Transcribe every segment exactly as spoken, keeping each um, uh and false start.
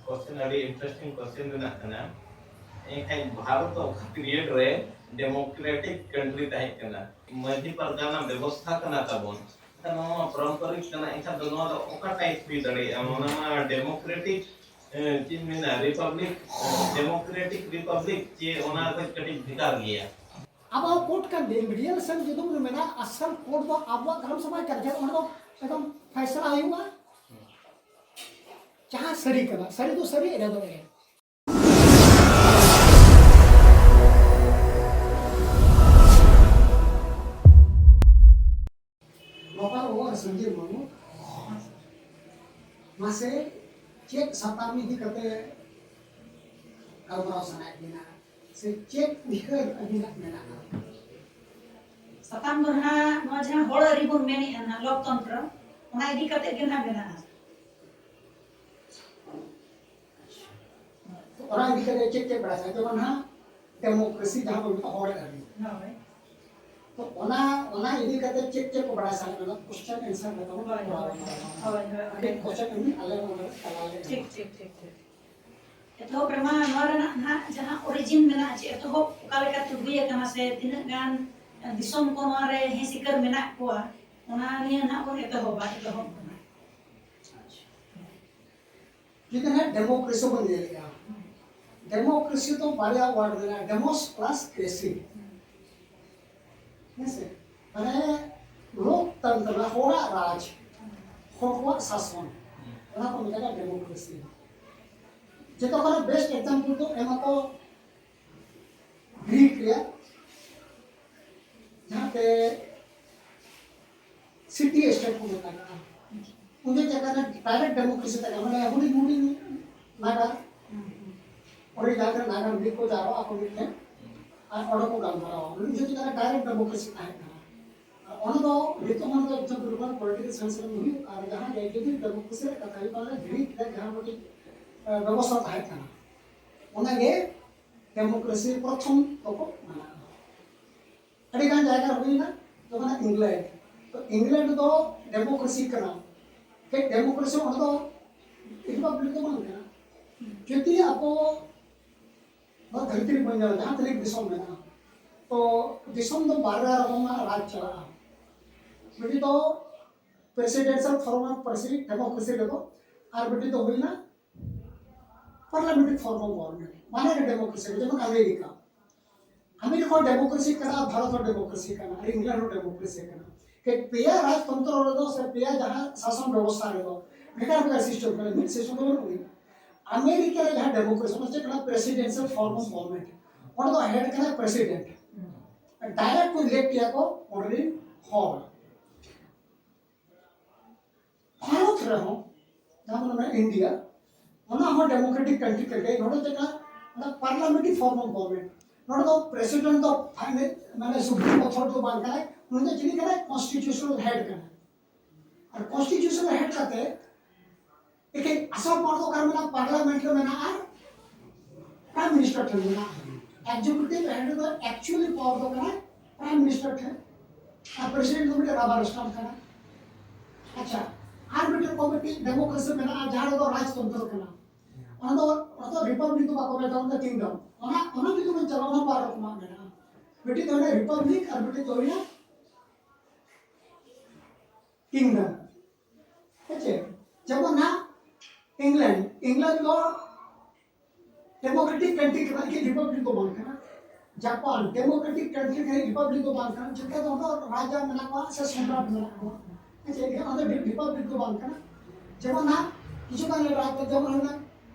Question ᱟᱹᱰᱤ interesting question ᱨᱮᱱᱟᱜ ᱠᱟᱱᱟ᱾ ᱮᱱᱠᱷᱟᱱ ᱵᱷᱟᱨᱚᱛ ᱫᱚ ᱚᱠᱟ ᱯᱤᱨᱤᱭᱚᱰ ᱨᱮ ᱰᱮᱢᱳᱠᱨᱮᱴᱤᱠ ᱠᱟᱱᱴᱨᱤ ᱛᱟᱦᱮᱸ ᱠᱟᱱᱟ? ᱢᱟᱹᱡᱷᱤ ᱯᱟᱨᱜᱟᱱᱟ ᱵᱮᱵᱚᱥᱛᱷᱟ ᱠᱟᱱᱟ ᱛᱟᱵᱚᱱ, ᱮᱱᱠᱷᱟᱱ ᱱᱚᱣᱟ ᱢᱟ ᱯᱟᱨᱚᱢᱯᱚᱨᱤᱠ ᱠᱟᱱᱟ᱾ ᱮᱱᱠᱷᱟᱱ ᱫᱚ ᱱᱚᱣᱟ ᱫᱚ ᱚᱠᱟ ᱴᱟᱭᱤᱯ ᱦᱩᱭ ᱫᱟᱲᱮᱭᱟᱜᱼᱟ? ᱚᱱᱟ ᱢᱟ ᱰᱮᱢᱳᱠᱨᱮᱴᱤᱠ, ᱮ, ᱪᱮᱫ ᱤᱧ ᱢᱮᱱᱟ, ᱨᱤᱯᱟᱵᱽᱞᱤᱠ, ᱰᱮᱢᱳᱠᱨᱮᱴᱤᱠ ᱨᱤᱯᱟᱵᱽᱞᱤᱠ ᱪᱮ ᱚᱱᱟ ᱠᱷᱚᱱ ᱠᱟᱹᱴᱤᱡ ᱵᱷᱮᱜᱟᱨ ᱜᱮᱭᱟ? ᱟᱵᱚ ᱠᱳᱨᱴ ᱠᱟᱱ ᱫᱤᱱ, ᱨᱤᱭᱮᱞ ᱥᱮᱱ ᱡᱩᱫᱤ ᱵᱚᱱ ᱢᱮᱱᱟ, ᱟᱥᱚᱞ ᱠᱳᱨᱴ ᱫᱚ ᱟᱵᱚᱣᱟᱜ ᱫᱷᱚᱨᱚᱢ ᱥᱚᱵᱷᱟ ᱠᱟᱱ ᱜᱮᱭᱟ, ᱚᱸᱰᱮ ᱫᱚ ᱮᱠᱫᱚᱢ ᱯᱷᱟᱭᱥᱟᱞᱟ ᱦᱩᱭᱩᱜᱼᱟ᱾ ᱡᱟᱦᱟᱸ ᱥᱟᱹᱨᱤ ᱠᱟᱱᱟ, ᱥᱟᱹᱨᱤ ᱫᱚ ᱥᱟᱹᱨᱤ, ᱮᱲᱮ ᱫᱚ ᱮᱲᱮ᱾ ᱜᱚᱯᱟᱞ ᱵᱟᱵᱩ ᱟᱨ ᱥᱚᱧᱡᱤᱵ ᱵᱟᱵᱩ, ᱢᱟᱥᱮ ᱪᱮᱫ ᱥᱟᱛᱟᱢ ᱤᱫᱤ ᱠᱟᱛᱮ ᱜᱟᱞᱢᱟᱨᱟᱣ ᱥᱟᱱᱟᱭᱮᱫ ᱵᱮᱱᱟ? ᱥᱮ ᱪᱮᱫ ᱩᱭᱦᱟᱹᱨ ᱟᱹᱵᱤᱱᱟᱜ ᱢᱮᱱᱟᱜᱼᱟ? ᱥᱟᱛᱟᱢ ᱫᱚ ᱱᱟᱦᱟᱜ ᱱᱚᱣᱟ ᱡᱟᱦᱟᱸ ᱦᱚᱲ ᱟᱹᱨᱤ ᱵᱚᱱ ᱢᱮᱱᱮᱫᱼᱟ ᱱᱟᱦᱟᱜ, ᱞᱳᱠᱛᱚᱱᱛᱨᱚ, ᱚᱱᱟ ᱤᱫᱤ ᱠᱟᱛᱮ ᱜᱮ ᱱᱟᱦᱟᱜ ᱢᱮᱱᱟᱜᱼᱟ᱾ ᱚᱱᱟ ᱤᱫᱤ ᱠᱟᱛᱮ ᱪᱮᱫ ᱪᱮᱫ ᱵᱟᱲᱟᱭ ᱥᱟᱱᱟ? ᱡᱮᱢᱚᱱ ᱱᱟᱦᱟᱜ ᱰᱮᱢᱳᱠᱨᱮᱥᱤ ᱡᱟᱦᱟᱸ ᱵᱚᱱ ᱢᱮᱛᱟᱜᱼᱟ ᱦᱚᱲ ᱟᱹᱨᱤ᱾ ᱦᱳᱭ᱾ ᱛᱚ ᱚᱱᱟ, ᱚᱱᱟ ᱤᱫᱤ ᱠᱟᱛᱮ ᱪᱮᱫ ᱪᱮᱫ ᱠᱚ ᱵᱟᱲᱟᱭ ᱥᱟᱱᱟ ᱠᱟᱱᱟ? ᱠᱚᱥᱪᱮᱱ ᱮᱱᱥᱟᱨ ᱞᱮᱠᱟ ᱵᱚᱱ ᱦᱳᱭ, ᱠᱚᱨᱟᱣ ᱦᱳᱭ, ᱮᱫᱟ᱾ ᱦᱳᱭ, ᱦᱳᱭ, ᱟᱹᱰᱤ ᱦᱳᱭ᱾ ᱠᱚᱥᱪᱮᱱ ᱮᱢ ᱟᱞᱮ ᱱᱚᱰᱮ ᱛᱟᱞᱟ ᱞᱮ ᱴᱷᱤᱠ, ᱮᱢᱟ᱾ ᱴᱷᱤᱠ, ᱴᱷᱤᱠ, ᱴᱷᱤᱠ᱾ ᱮᱛᱚᱦᱚᱵ ᱨᱮᱢᱟ ᱱᱚᱣᱟ ᱨᱮᱱᱟᱜ ᱱᱟᱦᱟᱜ ᱡᱟᱦᱟᱸ ᱚᱨᱤᱡᱤᱱ ᱢᱮᱱᱟᱜᱼᱟ, ᱪᱮ ᱮᱛᱚᱦᱚᱵ ᱚᱠᱟ ᱞᱮᱠᱟ ᱛᱩᱜᱩᱭ ᱟᱠᱟᱱᱟ ᱥᱮ ᱛᱤᱱᱟᱹᱜ ᱜᱟᱱ ᱫᱤᱥᱚᱢ ᱠᱚ ᱱᱚᱣᱟ ᱨᱮ ᱦᱮᱸ ᱥᱤᱠᱟᱹᱨ ᱢᱮᱱᱟᱜ ᱠᱚᱣᱟ, ᱚᱱᱟ ᱱᱤᱭᱮ ᱱᱟᱦᱟᱜ ᱵᱚᱱ ᱮᱛᱚᱦᱚᱵᱟ, ᱮᱛᱚᱦᱚᱵ ᱠᱷᱚᱱᱟᱜ᱾ ᱡᱩᱫᱤ ᱱᱟᱦᱟᱜ ᱰᱮᱢᱳᱠᱨᱮᱥᱤ ᱵᱚᱱ ᱧᱮᱞᱮᱜᱼᱟ, ᱰᱮᱢᱳᱠᱨᱮᱥᱤ ᱫᱚ ᱵᱟᱨᱭᱟ ᱣᱟᱨᱰ ᱢᱮᱱᱟᱜᱼᱟ, ᱰᱮᱢᱳᱥ ᱯᱞᱟᱥ ᱠᱨᱮᱥᱤ᱾ ᱦᱮᱸ ᱥᱮ? ᱢᱟᱱᱮ ᱞᱳᱠᱛᱚᱱᱛᱨᱚ, ᱦᱚᱲᱟᱜ ᱨᱟᱡᱽ, ᱦᱚᱲ ᱠᱚᱣᱟᱜ ᱥᱟᱥᱚᱱ, ᱚᱱᱟ ᱠᱚ ᱢᱮᱛᱟᱜᱼᱟ ᱰᱮᱢᱳᱠᱨᱮᱥᱤ᱾ ᱡᱚᱛᱚ ᱠᱷᱚᱱᱟᱜ ᱵᱮᱥᱴ ᱮᱠᱡᱟᱢᱯᱚᱞ ᱫᱚ ᱮᱢ ᱟᱠᱚ ᱜᱨᱤᱠ ᱨᱮᱭᱟᱜ, ᱡᱟᱦᱟᱸᱛᱮ ᱥᱤᱴᱤ ᱥᱴᱮᱴ ᱠᱚ ᱢᱮᱛᱟᱜᱼᱟ᱾ ᱩᱱᱤ ᱡᱟᱭᱜᱟ ᱨᱮ ᱰᱟᱭᱨᱮᱠᱴ ᱰᱮᱢᱳᱠᱨᱮᱥᱤ ᱛᱟᱦᱮᱸ ᱠᱟᱱᱟ, ᱢᱟᱱᱮ ᱦᱩᱰᱤᱧ ᱦᱩᱰᱤᱧ ᱱᱟᱜᱟᱨ, ᱚᱸᱰᱮ ᱡᱟᱦᱟᱸ ᱠᱚᱨᱮ ᱱᱟᱜᱟᱢᱤᱭᱟᱹ ᱠᱚ ᱡᱟᱣᱨᱟᱜ ᱟᱠᱚ ᱢᱤᱫᱴᱷᱮᱱ ᱟᱨ ᱚᱸᱰᱮ ᱠᱚ ᱜᱟᱞᱢᱟᱨᱟᱣᱟ᱾ ᱩᱱ ᱡᱚᱠᱷᱚᱡ ᱫᱚ ᱰᱟᱭᱨᱮᱠᱴ ᱰᱮᱢᱳᱠᱨᱮᱥᱤ ᱛᱟᱦᱮᱸ ᱠᱟᱱᱟ᱾ ᱟᱨ ᱚᱱᱟ ᱫᱚ ᱱᱤᱛᱚᱜ ᱢᱟᱱᱮ ᱫᱚ ᱮᱠᱫᱚᱢ ᱜᱞᱳᱵᱟᱞ ᱯᱚᱞᱤᱴᱤᱠᱟᱞ ᱥᱟᱭᱮᱱᱥ ᱨᱮ ᱦᱩᱭᱩᱜ, ᱟᱨ ᱡᱟᱦᱟᱸ ᱜᱮ ᱡᱩᱫᱤ ᱰᱮᱢᱳᱠᱨᱮᱥᱤ ᱨᱮᱭᱟᱜ ᱠᱟᱛᱷᱟ ᱦᱩᱭᱩᱜ ᱠᱟᱱᱟ, ᱜᱨᱤᱠ ᱨᱮ ᱡᱟᱦᱟᱸ ᱢᱤᱫᱴᱤᱡ, ᱮ, ᱵᱮᱵᱚᱥᱛᱷᱟ ᱛᱟᱦᱮᱸ ᱠᱟᱱᱟ, ᱚᱱᱟᱜᱮ ᱰᱮᱢᱳᱠᱨᱮᱥᱤ ᱯᱨᱚᱛᱷᱚᱢ ᱫᱚᱠᱚ ᱢᱟᱱᱟᱣᱟ᱾ ᱟᱹᱰᱤ ᱜᱟᱱ ᱡᱟᱭᱜᱟ ᱨᱮ ᱦᱩᱭᱱᱟ, ᱡᱮᱢᱚᱱ ᱤᱝᱞᱮᱱᱰ᱾ ᱛᱚ ᱤᱝᱞᱮᱱᱰ ᱫᱚ ᱰᱮᱢᱳᱠᱨᱮᱥᱤ ᱠᱟᱱᱟ, ᱠᱟᱹᱡ ᱰᱮᱢᱳᱠᱨᱮᱥᱤ ᱚᱸᱰᱮ ᱫᱚ ᱨᱤᱯᱟᱵᱽᱞᱤᱠ ᱫᱚ ᱵᱟᱝ ᱠᱟᱱᱟ᱾ ᱡᱩᱫᱤ ᱟᱵᱚ ᱱᱚᱣᱟ ᱫᱷᱟᱹᱨᱛᱤ ᱨᱮᱵᱚᱱ ᱧᱮᱞᱟ, ᱡᱟᱦᱟᱸ ᱛᱤᱱᱟᱹᱜ ᱫᱤᱥᱚᱢ ᱢᱮᱱᱟᱜᱼᱟ, ᱛᱚ ᱫᱤᱥᱚᱢ ᱫᱚ ᱵᱟᱨᱭᱟ ᱨᱚᱠᱚᱢᱟᱜ ᱨᱟᱡᱽ ᱪᱟᱞᱟᱜᱼᱟ᱾ ᱢᱤᱫᱴᱤᱡ ᱫᱚ presidential form of democracy ᱨᱮᱫᱚ, ᱟᱨ ᱢᱤᱫᱴᱤᱡ ᱫᱚ ᱦᱩᱭᱱᱟ parliamentary form of government, ᱢᱟᱱᱮ democracy, ᱡᱮᱢᱚᱱ ᱟᱢᱮᱨᱤᱠᱟ᱾ ᱟᱢᱮᱨᱤᱠᱟ ᱦᱚᱸ democracy ᱠᱟᱱᱟ, ᱵᱷᱟᱨᱚᱛ ᱦᱚᱸ democracy ᱠᱟᱱᱟ, ᱟᱨ ᱤᱝᱞᱮᱱᱰ ᱦᱚᱸ democracy ᱠᱟᱱᱟ᱾ ᱯᱮᱭᱟ ᱨᱟᱡᱽᱛᱚᱱᱛᱨᱚ ᱨᱮᱫᱚ ᱥᱮ ᱯᱮᱭᱟ ᱡᱟᱦᱟᱸ ᱥᱟᱥᱚᱱ ᱵᱮᱵᱚᱥᱛᱷᱟ ᱨᱮᱫᱚ ᱵᱷᱮᱜᱟᱨ ᱵᱷᱮᱜᱟᱨ system ᱠᱟᱱᱟ, ᱢᱤᱫ system ᱫᱚ ᱵᱟᱹᱱᱩᱜ ᱜᱮᱭᱟ᱾ ᱟᱢᱮᱨᱤᱠᱟ ᱨᱮ ᱡᱟᱦᱟᱸ democracy, ᱚᱱᱟ ᱪᱮᱫ ᱠᱟᱱᱟ? Presidential form of government᱾ ᱚᱸᱰᱮ ᱫᱚ head ᱠᱟᱱᱟᱭ president, direct ᱠᱚ elect ᱮᱭᱟ ᱠᱚ ᱚᱸᱰᱮ ᱨᱤᱱ ᱦᱚᱲ᱾ ᱵᱷᱟᱨᱚᱛ ᱨᱮᱦᱚᱸ, ᱡᱟᱦᱟᱸ ᱵᱚᱱ ᱢᱮᱱᱟ ᱤᱱᱰᱤᱭᱟ, ᱚᱱᱟ ᱦᱚᱸ democratic country ᱠᱟᱱ ᱜᱮᱭᱟ᱾ ᱱᱚᱰᱮ ᱪᱮᱫ ᱠᱟᱱᱟ? ᱚᱱᱟ parliamentary form of government᱾ ᱱᱚᱰᱮ ᱫᱚ president ᱫᱚ ᱢᱟᱱᱮ supreme authority ᱫᱚ ᱵᱟᱝ ᱠᱟᱱᱟᱭ, ᱱᱩᱭ ᱫᱚ ᱪᱤᱞᱤ ᱠᱟᱱᱟᱭ? Constitutional head ᱠᱟᱱᱟᱭ᱾ ᱟᱨ constitutional head ᱠᱟᱛᱮ ᱮᱠᱮᱱ ᱟᱥᱚᱞ power ᱫᱚ ᱚᱠᱟᱨᱮ ᱢᱮᱱᱟᱜᱼᱟ? Parliament ᱨᱮ ᱢᱮᱱᱟᱜᱼᱟ, prime minister ᱴᱷᱮᱱ ᱢᱮᱱᱟᱜᱼᱟ᱾ Executive head ᱫᱚ actually power ᱫᱚ ᱠᱟᱱᱟ prime minister ᱴᱷᱮᱱ, ᱟᱨ president ᱫᱚ ᱢᱤᱫᱴᱮᱱ rubber stamp ᱠᱟᱱᱟ᱾ ᱟᱪᱪᱷᱟ, ᱟᱨ ᱢᱤᱫᱴᱮᱱ ᱠᱚ ᱢᱤᱫᱴᱤᱡ democracy ᱢᱮᱱᱟᱜᱼᱟ, ᱡᱟᱦᱟᱸ ᱨᱮᱫᱚ ᱨᱟᱡᱽᱛᱚᱱᱛᱨᱚ ᱠᱟᱱᱟ᱾ ᱚᱱᱟ ᱫᱚ, ᱚᱱᱟ ᱫᱚ republic ᱫᱚ ᱵᱟᱠᱚ ᱢᱮᱛᱟᱜᱼᱟ, ᱚᱱᱟ ᱫᱚ kingdom᱾ ᱚᱱᱟ, ᱚᱱᱟ ᱡᱩᱫᱤ ᱵᱚᱱ ᱪᱟᱞᱟᱣ, ᱚᱱᱟ ᱵᱟᱨ ᱨᱚᱠᱚᱢᱟᱜ ᱢᱮᱱᱟᱜᱼᱟ᱾ ᱢᱤᱫᱴᱤᱡ ᱫᱚ ᱦᱩᱭᱱᱟ republic ᱟᱨ ᱢᱤᱫᱴᱤᱡ ᱫᱚ ᱦᱩᱭᱱᱟ kingdom᱾ ᱦᱮᱸ ᱪᱮ? ᱡᱮᱢᱚᱱ ᱱᱟᱜ ᱤᱝᱞᱮᱱᱰ, ᱤᱝᱞᱮᱱᱰ ᱫᱚ democratic country ᱠᱟᱱᱟ, ᱮᱠᱮᱱ republic ᱫᱚ ᱵᱟᱝ ᱠᱟᱱᱟ᱾ ᱡᱟᱯᱟᱱ democratic country ᱠᱟᱱᱟ, republic ᱫᱚ ᱵᱟᱝ ᱠᱟᱱᱟ᱾ ᱡᱚᱛᱚ ᱫᱚ ᱨᱟᱡᱟ ᱢᱮᱱᱟᱜ ᱠᱚᱣᱟ ᱥᱮ ᱥᱚᱢᱨᱟᱴ ᱢᱮᱱᱟᱜ ᱠᱚᱣᱟ᱾ ᱦᱮᱸ ᱪᱮ? ᱮᱠᱮᱱ ᱚᱱᱟ ᱫᱚ republic ᱫᱚ ᱵᱟᱝ ᱠᱟᱱᱟ᱾ ᱡᱮᱢᱚᱱ ᱱᱟᱜ ᱠᱤᱪᱷᱩ ᱜᱟᱱ ᱨᱟᱡᱽ ᱫᱚ ᱡᱮᱢᱚᱱ ᱦᱩᱭᱱᱟ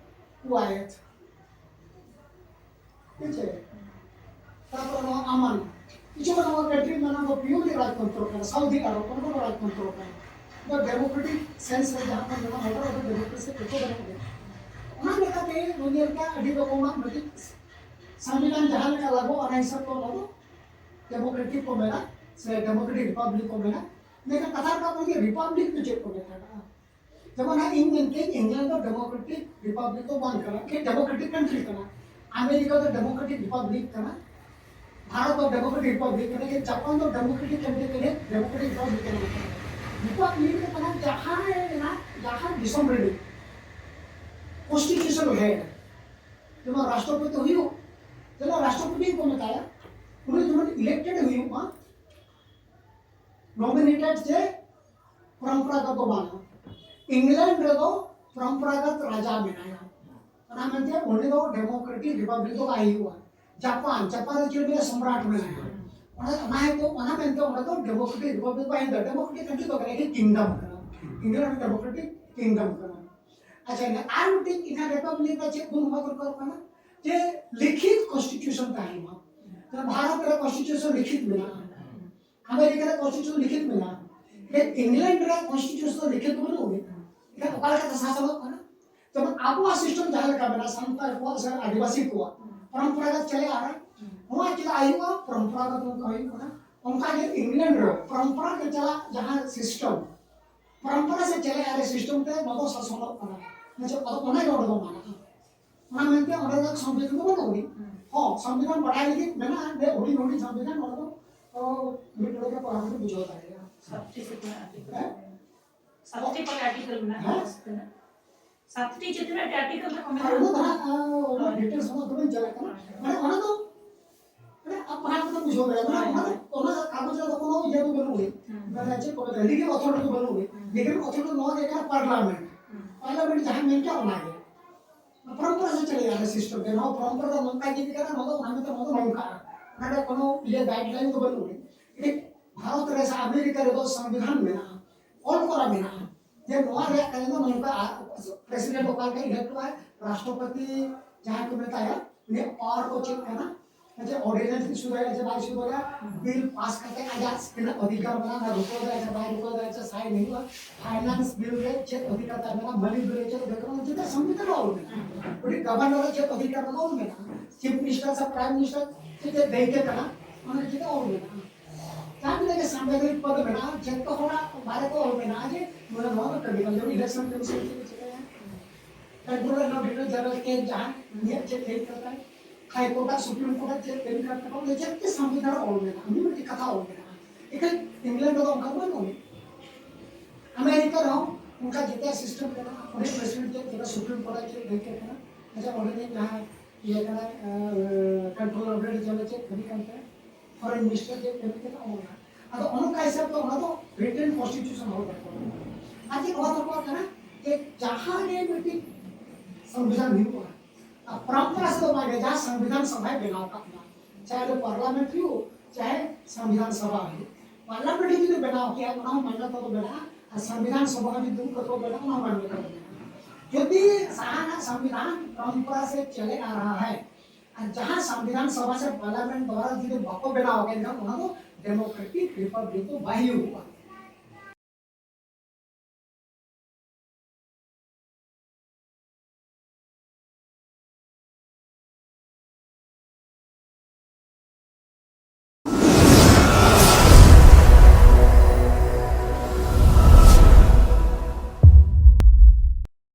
ᱠᱩᱣᱟᱭᱮᱛ, ᱦᱮᱸ ᱪᱮ? ᱛᱟᱨᱯᱚᱨᱮ ᱱᱚᱣᱟ ᱟᱢᱟᱱ, ᱠᱤᱪᱷᱩ ᱜᱟᱱ ᱱᱚᱣᱟ country ᱢᱮᱱᱟᱜᱼᱟ, ᱱᱚᱣᱟ purely ᱨᱟᱡᱽᱛᱚᱱᱛᱨᱚ ᱠᱟᱱᱟ, ᱥᱟᱣᱫᱤ ᱟᱨᱚᱵ, ᱚᱱᱟ ᱫᱚ ᱨᱟᱡᱽᱛᱚᱱᱛᱨᱚ ᱠᱟᱱᱟ᱾ ᱱᱚᱣᱟ democratic sense ᱨᱮ ᱡᱟᱦᱟᱸ ᱠᱚ ᱢᱮᱱᱟᱜᱼᱟ, ᱚᱱᱟ ᱫᱚ democracy ᱠᱚ ᱵᱟᱹᱱᱩᱜ ᱜᱮᱭᱟ᱾ ᱚᱱᱟ ᱞᱮᱠᱟᱛᱮ ᱱᱚᱣᱟ ᱧᱮᱞ ᱠᱟᱜ ᱟᱹᱰᱤ ᱨᱚᱠᱚᱢᱟᱜ ᱢᱤᱫᱴᱤᱡ ᱥᱚᱝᱵᱤᱫᱷᱟᱱ ᱡᱟᱦᱟᱸ ᱞᱮᱠᱟ ᱞᱟᱜᱩ, ᱚᱱᱟ ᱦᱤᱥᱟᱹᱵ ᱛᱮ ᱚᱱᱟ ᱫᱚ democratic ᱠᱚ ᱢᱮᱱᱟ ᱥᱮ democratic republic ᱠᱚ ᱢᱮᱱᱟ᱾ ᱢᱮᱱᱠᱷᱟᱱ ᱠᱟᱛᱷᱟ ᱨᱟᱠᱟᱵ ᱠᱟᱱᱟ ᱡᱮ republic ᱫᱚ ᱪᱮᱫ ᱠᱚ ᱢᱮᱛᱟᱜᱼᱟ? ᱡᱮᱢᱚᱱ ᱦᱟᱸᱜ ᱤᱧ ᱢᱮᱱ ᱠᱮᱫ ᱤᱝᱞᱮᱱᱰ ᱫᱚ democratic republic ᱫᱚ ᱵᱟᱝ ᱠᱟᱱᱟ, ᱮᱠᱮᱱ democratic country ᱠᱟᱱᱟ᱾ ᱟᱢᱮᱨᱤᱠᱟ ᱫᱚ democratic republic ᱠᱟᱱᱟ, ᱵᱷᱟᱨᱚᱛ ᱫᱚ democratic republic ᱠᱟᱱᱟ, ᱮᱠᱮᱱ ᱡᱟᱯᱟᱱ ᱫᱚ democratic country ᱠᱟᱱᱟ, democratic republic ᱠᱟᱱᱟ᱾ republic ᱫᱚ ᱠᱟᱱᱟ ᱡᱟᱦᱟᱸᱭ ᱨᱮᱱᱟᱜ, ᱡᱟᱦᱟᱸ ᱫᱤᱥᱚᱢ ᱨᱮᱱᱤᱡ ᱠᱚᱱᱥᱴᱤᱴᱤᱭᱩᱥᱚᱱ ᱦᱮᱰ, ᱡᱮᱢᱚᱱ ᱨᱟᱥᱴᱨᱚᱯᱚᱛᱤ ᱦᱩᱭᱩᱜ, ᱡᱮᱢᱚᱱ ᱨᱟᱥᱴᱨᱚᱯᱚᱛᱤ ᱠᱚ ᱢᱮᱛᱟᱭᱟ, ᱩᱱᱤ ᱡᱮᱢᱚᱱ ᱤᱞᱮᱠᱴᱮᱰ ᱦᱩᱭᱩᱜ ᱢᱟ, ᱱᱚᱢᱤᱱᱮᱴᱮᱰ ᱪᱮ ᱯᱚᱨᱚᱢᱯᱚᱨᱟᱜᱚᱛ ᱫᱚ ᱵᱟᱝᱟ᱾ ᱤᱝᱞᱮᱱᱰ ᱨᱮᱫᱚ ᱯᱚᱨᱚᱢᱯᱚᱨᱟᱜᱚᱛ ᱨᱟᱡᱟ ᱢᱮᱱᱟᱭᱟ, ᱚᱱᱟ ᱢᱮᱱᱛᱮ ᱩᱱᱤ ᱫᱚ ᱰᱮᱢᱳᱠᱨᱮᱴᱤᱠ ᱨᱤᱯᱟᱵᱽᱞᱤᱠ ᱫᱚ ᱵᱟᱭ ᱦᱩᱭᱩᱜᱼᱟ᱾ ᱡᱟᱯᱟᱱ, ᱡᱟᱯᱟᱱ ᱨᱮ ᱪᱮᱫ ᱢᱮᱱᱟᱭᱟ? ᱥᱚᱢᱨᱟᱴ ᱢᱮᱱᱟᱭᱟ᱾ ᱚᱱᱟ, ᱚᱱᱟ ᱦᱚᱭᱛᱳ, ᱚᱱᱟ ᱢᱮᱱᱛᱮ ᱚᱸᱰᱮ ᱫᱚ ᱰᱮᱢᱳᱠᱨᱮᱴᱤᱠ ᱨᱤᱯᱟᱵᱽᱞᱤᱠ ᱵᱟᱭ ᱦᱩᱭᱩᱜᱼᱟ, ᱰᱮᱢᱳᱠᱨᱮᱴᱤᱠ ᱠᱟᱱᱴᱨᱤ ᱫᱚ ᱵᱟᱝ ᱠᱟᱱᱟ, ᱠᱤᱝᱰᱚᱢ ᱠᱟᱱᱟ᱾ ᱤᱝᱞᱮᱱᱰ ᱢᱤᱫᱴᱮᱱ ᱰᱮᱢᱳᱠᱨᱮᱴᱤᱠ ᱠᱤᱝᱰᱚᱢ ᱠᱟᱱᱟ᱾ ᱟᱪᱪᱷᱟ, ᱤᱱᱟᱹ ᱟᱨ ᱢᱤᱫᱴᱤᱡ ᱤᱱᱟᱹ ᱨᱤᱯᱟᱵᱽᱞᱤᱠ ᱨᱮ ᱪᱮᱫ ᱜᱩᱱ ᱦᱚᱸ ᱫᱚᱨᱠᱟᱨ ᱠᱟᱱᱟ? ᱡᱮ ᱞᱤᱠᱷᱤᱛ ᱠᱚᱱᱥᱴᱤᱴᱤᱭᱩᱥᱚᱱ ᱛᱟᱦᱮᱱ ᱢᱟ᱾ ᱡᱮ ᱵᱷᱟᱨᱚᱛ ᱨᱮ ᱠᱚᱱᱥᱴᱤᱴᱤᱭᱩᱥᱚᱱ ᱞᱤᱠᱷᱤᱛ ᱢᱮᱱᱟᱜᱼᱟ, ᱟᱢᱮᱨᱤᱠᱟ ᱨᱮ ᱠᱚᱱᱥᱴᱤᱴᱤᱭᱩᱥᱚᱱ ᱞᱤᱠᱷᱤᱛ ᱢᱮᱱᱟᱜᱼᱟ, ᱤᱝᱞᱮᱱᱰ ᱨᱮ ᱠᱚᱱᱥᱴᱤᱴᱤᱭᱩᱥᱚᱱ ᱞᱤᱠᱷᱤᱛ ᱵᱟᱹᱱᱩᱜ ᱟᱹᱱᱤᱡ᱾ ᱮᱱᱠᱷᱟᱱ ᱚᱠᱟ ᱞᱮᱠᱟᱛᱮ ᱥᱟᱥᱚᱱᱚᱜ ᱠᱟᱱᱟ? ᱡᱮᱢᱚᱱ ᱟᱵᱚᱣᱟᱜ ᱥᱤᱥᱴᱮᱢ ᱡᱟᱦᱟᱸ ᱞᱮᱠᱟ ᱢᱮᱱᱟᱜᱼᱟ, ᱥᱟᱱᱛᱟᱲ ᱠᱚᱣᱟᱜ ᱥᱮ ᱟᱹᱫᱤᱵᱟᱹᱥᱤ ᱠᱚᱣᱟᱜ ᱯᱚᱨᱚᱢᱯᱚᱨᱟᱜᱚᱛ ᱪᱮᱫ ᱞᱮ ᱟᱨ ᱱᱚᱣᱟ ᱪᱮᱫᱟᱜ ᱦᱩᱭᱩᱜᱼᱟ? ᱯᱚᱨᱚᱢᱯᱚᱨᱟᱜᱚᱛ ᱱᱚᱝᱠᱟ ᱦᱩᱭᱩᱜ ᱠᱟᱱᱟ᱾ ᱚᱱᱠᱟᱜᱮ ᱤᱝᱞᱮᱱᱰ ᱨᱮ ᱯᱚᱨᱚᱢᱯᱚᱨᱟ ᱛᱮ ᱪᱟᱞᱟᱜ ᱡᱟᱦᱟᱸ ᱥᱤᱥᱴᱮᱢ, ᱯᱚᱨᱚᱢᱯᱚᱨᱟ ᱥᱮ ᱪᱮᱫ ᱞᱮ ᱟᱨ ᱥᱤᱥᱴᱮᱢ ᱛᱮ ᱱᱚᱣᱟ ᱫᱚ ᱥᱟᱥᱚᱱᱚᱜ ᱠᱟᱱᱟ᱾ ᱢᱟᱱᱮ ᱪᱮᱫ, ᱟᱫᱚ ᱚᱱᱟ ᱜᱮ ᱚᱸᱰᱮ ᱫᱚ ᱢᱟᱱᱟᱜᱼᱟ᱾ ᱚᱱᱟ ᱢᱮᱱᱛᱮ ᱚᱸᱰᱮ ᱫᱚ ᱥᱚᱝᱵᱤᱫᱷᱟᱱ ᱫᱚ ᱵᱟᱹᱱᱩᱜ ᱟᱹᱱᱤᱡ᱾ ᱦᱚᱸ, ᱥᱚᱝᱵᱤᱫᱷᱟᱱ ᱵᱟᱰᱟᱭ ᱞᱟᱹᱜᱤᱫ ᱢᱮᱱᱟᱜᱼᱟ, ᱡᱮ ᱦᱩᱰᱤᱧ ᱦᱩᱰᱤᱧ ᱥᱚᱝᱵᱤᱫᱷᱟᱱ ᱚᱸᱰᱮ ᱫᱚ, ᱚ, ᱢᱤᱫ ᱰᱚᱸᱰᱮ ᱜᱮ ᱯᱟᱲᱦᱟᱣ ᱠᱟᱛᱮ ᱵᱩᱡᱷᱟᱹᱣ ᱫᱟᱲᱮᱭᱟᱜᱼᱟ᱾ ᱥᱟᱛᱴᱤ ᱥᱮ ᱛᱤᱱᱟᱹᱜ ᱟᱨᱴᱤᱠᱮᱞ ᱢᱮᱱᱟᱜᱼᱟ? ᱦᱮᱸ? ᱥᱟᱛᱴᱤ ᱪᱮ ᱛᱤᱱᱟᱹᱜ ᱴᱤ ᱟᱨᱴᱤᱠᱮᱞ ᱨᱮ ᱠᱚ ᱢᱮᱱᱟᱜᱼᱟ? ᱟᱨ ᱚᱱᱟ ᱫᱚ ᱦᱟᱸᱜ, ᱟ, ᱚᱱᱟ ᱰᱤᱴᱮᱞᱥ ᱚᱱᱟ ᱫᱚ ᱵᱟᱹᱧ ᱪᱟᱞᱟᱜ ᱠᱟᱱᱟ᱾ ᱢᱟᱱᱮ ᱚᱱᱟ ᱫᱚ, ᱢᱟᱱᱮ ᱟᱢ ᱯᱟᱲᱦᱟᱣ ᱠᱟᱛᱮᱢ ᱵᱩᱡᱷᱟᱹᱣ ᱫᱟᱲᱮᱭᱟᱜᱼᱟ᱾ ᱢᱟᱱᱮ ᱦᱳᱭ, ᱚᱱᱟ, ᱦᱳᱭ᱾ ᱚᱱᱟ ᱠᱟᱜᱚᱡᱽ ᱨᱮᱫᱚ ᱠᱳᱱᱳ ᱤᱭᱟᱹ ᱫᱚ ᱵᱟᱹᱱᱩᱜ ᱟᱹᱱᱤᱡ᱾ ᱦᱩᱸ᱾ ᱢᱟᱱᱮ ᱪᱮᱫ ᱠᱚ ᱢᱮᱛᱟᱜᱼᱟ, ᱞᱤᱜᱟᱞ ᱚᱛᱷᱚᱨᱤᱴᱤ ᱫᱚ ᱵᱟᱹᱱᱩᱜ ᱟᱹᱱᱤᱡ᱾ ᱦᱩᱸ᱾ ᱞᱤᱜᱟᱞ ᱚᱛᱷᱚᱨᱤᱴᱤ ᱫᱚ ᱱᱚᱣᱟ ᱜᱮ ᱠᱟᱱᱟ, ᱯᱟᱨᱞᱟᱢᱮᱱᱴ᱾ ᱦᱩᱸ᱾ ᱯᱟᱨᱞᱟᱢᱮᱱᱴ ᱡᱟᱦᱟᱸ ᱢᱮᱱ ᱠᱮᱜᱼᱟ ᱚᱱᱟ ᱜᱮ᱾ ᱯᱚᱨᱚᱢᱯᱚᱨᱟ ᱥᱮ ᱪᱮᱫ ᱞᱮᱠᱟ ᱥᱤᱥᱴᱮᱢ ᱜᱮ, ᱱᱚᱣᱟ ᱯᱚᱨᱚᱢᱯᱚᱨᱟ ᱫᱚ ᱱᱚᱝᱠᱟ ᱤᱫᱤ ᱠᱟᱱᱟ, ᱱᱚᱣᱟ ᱫᱚ ᱚᱱᱟ ᱢᱮᱱᱛᱮ ᱱᱚᱣᱟ ᱫᱚ ᱱᱚᱝᱠᱟ᱾ ᱚᱱᱟ ᱨᱮ ᱠᱳᱱᱳ ᱤᱭᱟᱹ ᱜᱟᱭᱤᱰᱞᱟᱭᱤᱱ ᱫᱚ ᱵᱟᱹᱱᱩᱜ ᱟᱹᱱᱤᱡ᱾ ᱴᱷᱤᱠ, ᱵᱷᱟᱨᱚᱛ ᱨᱮ ᱥᱮ ᱟᱢᱮᱨᱤᱠᱟ ᱨᱮᱫᱚ ᱥᱚᱝᱵᱤᱫᱷᱟᱱ ᱢᱮᱱᱟᱜᱼᱟ, ᱚᱞ ᱠᱚᱨᱟ ᱢᱮᱱᱟᱜᱼᱟ, ᱡᱮ ᱱᱚᱣᱟ ᱨᱮᱭᱟᱜ ᱠᱟᱹᱢᱤ ᱫᱚ ᱱᱚᱝᱠᱟ, ᱟᱨ ᱯᱨᱮᱥᱤᱰᱮᱱᱴ ᱚᱠᱟ ᱞᱮᱠᱟ ᱤᱞᱮᱠᱴ ᱠᱚᱣᱟᱭ, ᱨᱟᱥᱴᱨᱚᱯᱚᱛᱤ ᱡᱟᱦᱟᱸᱭ ᱠᱚ ᱢᱮᱛᱟᱭᱟ, ᱩᱱᱤᱭᱟᱜ ᱯᱟᱣᱟᱨ ᱠᱚ ᱪᱮᱫ ᱠᱟᱱᱟ, ᱡᱮ ᱚᱨᱰᱤᱱᱮᱱᱥ ᱤᱥᱩ ᱫᱟᱲᱮᱭᱟᱜᱼᱟ ᱥᱮ ᱵᱟᱭ ᱤᱥᱩ ᱫᱟᱲᱮᱭᱟᱜᱼᱟ, ᱵᱤᱞ ᱯᱟᱥ ᱠᱟᱛᱮ ᱟᱡᱟᱜ ᱛᱤᱱᱟᱹᱜ ᱚᱫᱷᱤᱠᱟᱨ ᱢᱮᱱᱟᱜᱼᱟ, ᱚᱱᱟ ᱨᱩᱠᱟᱹᱣ ᱫᱟᱲᱮᱭᱟᱜᱼᱟ ᱥᱮ ᱵᱟᱭ ᱨᱩᱠᱟᱹᱣ ᱫᱟᱲᱮᱭᱟᱜᱼᱟ, ᱥᱮ ᱥᱟᱭᱤᱱ ᱦᱩᱭᱩᱜᱼᱟ, ᱯᱷᱟᱭᱱᱟᱱᱥ ᱵᱤᱞ ᱨᱮ ᱪᱮᱫ ᱚᱫᱷᱤᱠᱟᱨ ᱛᱟᱭ ᱢᱮᱱᱟᱜᱼᱟ, ᱢᱟᱹᱞᱤ ᱵᱤᱞ ᱨᱮ ᱪᱮᱫ ᱚᱫᱷᱤᱠᱟᱨ ᱢᱮᱱᱟᱜᱼᱟ, ᱡᱚᱛᱚ ᱥᱚᱝᱵᱤᱫᱷᱟᱱ ᱨᱮ ᱚᱞ ᱢᱮᱱᱟᱜᱼᱟ᱾ ᱩᱱᱤ ᱜᱚᱵᱷᱚᱨᱱᱚᱨ ᱨᱮ ᱪᱮᱫ ᱚᱫᱷᱤᱠᱟᱨ ᱢᱮᱱᱟᱜᱼᱟ, ᱚᱞ ᱢᱮᱱᱟᱜᱼᱟ᱾ ᱪᱤᱯ ᱢᱤᱱᱤᱥᱴᱟᱨ ᱥᱮ ᱯᱨᱟᱭᱤᱢ ᱢᱤᱱᱤᱥᱴᱟᱨ ᱪᱮᱫ ᱪᱮᱫ ᱫᱟᱹᱭᱤᱛᱛᱚ ᱠᱟᱱᱟ, ᱚᱱᱟ ᱪᱮᱫ ᱚᱞ ᱢᱮᱱᱟᱜᱼᱟ᱾ ᱡᱟᱦᱟᱸ ᱛᱤᱱᱟᱹᱜ ᱜᱮ ᱥᱟᱝᱵᱤᱫᱷᱟᱱᱤᱠ ᱯᱚᱫᱽ ᱢᱮᱱᱟᱜᱼᱟ, ᱡᱚᱛᱚ ᱦᱚᱲᱟᱜ ᱵᱟᱨᱮ ᱠᱚ ᱚᱞ ᱢᱮᱱᱟᱜᱼᱟ ᱡᱮ ᱱᱚᱣᱟ ᱱᱚᱣᱟ ᱫᱚ ᱠᱟᱹᱢᱤ ᱠᱟᱱᱟ, ᱡᱮᱢᱚᱱ ᱤᱞᱮᱠᱥᱚᱱ ᱠᱚᱢᱤᱥᱚᱱ ᱪᱮᱫ ᱮ ᱪᱤᱠᱟᱹᱭᱟ, ᱴᱨᱟᱭᱵᱩᱱᱟᱞ ᱨᱮᱱᱟᱜ ᱰᱤᱨᱮᱠᱴᱚᱨ ᱡᱮᱱᱟᱨᱟᱞ ᱠᱮᱥ ᱡᱟᱦᱟᱸ ᱩᱱᱤᱭᱟᱜ ᱪᱮᱫ ᱫᱟᱹᱭᱤᱛᱛᱚ ᱛᱟᱭ, ᱦᱟᱭ ᱠᱳᱨᱴ ᱟᱜ, ᱥᱩᱯᱨᱤᱢ ᱠᱳᱨᱴ ᱟᱜ ᱪᱮᱫ ᱠᱟᱹᱢᱤ ᱠᱟᱱ ᱛᱟᱠᱚᱣᱟ, ᱚᱱᱟ ᱡᱚᱛᱚ ᱥᱟᱝᱵᱤᱫᱷᱟᱱ ᱨᱮ ᱚᱞ ᱢᱮᱱᱟᱜᱼᱟ, ᱢᱤᱫ ᱢᱤᱫᱴᱤᱡ ᱠᱟᱛᱷᱟ ᱚᱞ ᱢᱮᱱᱟᱜᱼᱟ᱾ ᱮᱱᱠᱷᱟᱱ ᱤᱝᱞᱮᱱᱰ ᱨᱮᱫᱚ ᱚᱱᱠᱟ ᱵᱟᱹᱱᱩᱜ ᱟᱹᱱᱤᱡ᱾ ᱟᱢᱮᱨᱤᱠᱟ ᱨᱮᱦᱚᱸ ᱚᱱᱠᱟ ᱡᱮᱛᱮᱭᱟᱜ system ᱢᱮᱱᱟᱜᱼᱟ᱾ ᱚᱸᱰᱮ president ᱪᱮᱫ ᱠᱟᱱᱟ, Supreme Court ᱪᱮᱫ ᱫᱟᱹᱭᱠᱟᱹ ᱠᱟᱱᱟ, ᱟᱪᱪᱷᱟ, ᱚᱸᱰᱮ ᱨᱤᱱᱤᱡ ᱡᱟᱦᱟᱸᱭ ᱤᱭᱟᱹ ᱠᱟᱱᱟᱭ, controller, ᱚᱸᱰᱮ ᱨᱤᱱᱤᱡ ᱡᱟᱦᱟᱸᱭ ᱪᱮᱫ ᱠᱟᱹᱢᱤ ᱠᱟᱱ ᱛᱟᱭᱟ, foreign minister ᱪᱮᱫ ᱠᱟᱹᱢᱤ ᱠᱟᱱᱟ, ᱚᱱᱟ᱾ ᱟᱫᱚ ᱚᱱᱠᱟ ᱦᱤᱥᱟᱹᱵ ᱛᱮ ᱚᱱᱟ ᱫᱚ written constitution ᱦᱚᱸ ᱫᱚᱨᱠᱟᱨ᱾ ᱟᱨ ᱪᱮᱫ ᱱᱚᱣᱟ ᱫᱚᱨᱠᱟᱨ ᱠᱟᱱᱟ ᱡᱮ ᱡᱟᱦᱟᱸ ᱜᱮ ᱢᱤᱫᱴᱤᱡ ᱥᱚᱝᱵᱤᱫᱷᱟᱱ ᱦᱩᱭᱩᱜᱼᱟ, ᱟᱨ ᱯᱚᱨᱚᱢᱯᱚᱨᱟ ᱥᱮᱫ ᱫᱚ ᱵᱟᱭ ᱡᱟᱦᱟᱸ ᱥᱚᱝᱵᱤᱫᱷᱟᱱ ᱥᱚᱵᱷᱟᱭ ᱵᱮᱱᱟᱣ ᱠᱟᱜ ᱵᱚᱱᱟ, ᱪᱟᱦᱮ ᱫᱚ parliament ᱦᱩᱭᱩᱜ, ᱪᱟᱦᱮ ᱥᱚᱝᱵᱤᱫᱷᱟᱱ ᱥᱚᱵᱷᱟ ᱦᱩᱭᱩᱜ, parliament ᱡᱩᱫᱤ ᱵᱮᱱᱟᱣ ᱠᱮᱭᱟ, ᱚᱱᱟ ᱦᱚᱸ ᱢᱟᱱᱱᱚᱛᱟ ᱫᱚ ᱢᱮᱱᱟᱜᱼᱟ, ᱟᱨ ᱥᱚᱝᱵᱤᱫᱷᱟᱱ ᱥᱚᱵᱷᱟ ᱦᱚᱸ ᱡᱩᱫᱤ ᱫᱩᱲᱩᱵ ᱠᱟᱛᱮ ᱵᱮᱱᱟᱜᱼᱟ, ᱚᱱᱟ ᱦᱚᱸ ᱢᱟᱱᱱᱚᱛᱟ ᱫᱚ ᱢᱮᱱᱟᱜᱼᱟ᱾ ᱡᱩᱫᱤ ᱥᱟᱦᱟᱱᱟᱜ ᱥᱚᱝᱵᱤᱫᱷᱟᱱ ᱯᱚᱨᱚᱢᱯᱚᱨᱟ ᱥᱮ ᱪᱚᱞᱮ ᱟ ᱨᱟᱦᱟ ᱦᱟᱭ, ᱟᱨ ᱡᱟᱦᱟᱸ ᱥᱚᱝᱵᱤᱫᱷᱟᱱ ᱥᱚᱵᱷᱟ ᱥᱮ parliament ᱫᱣᱟᱨᱟ ᱡᱩᱫᱤ ᱵᱟᱠᱚ ᱵᱮᱱᱟᱣ ᱠᱮᱫ ᱠᱷᱟᱱ, ᱚᱱᱟ ᱫᱚ democratic republic ᱫᱚ ᱵᱟᱭ ᱦᱩᱭᱩᱜᱼᱟ᱾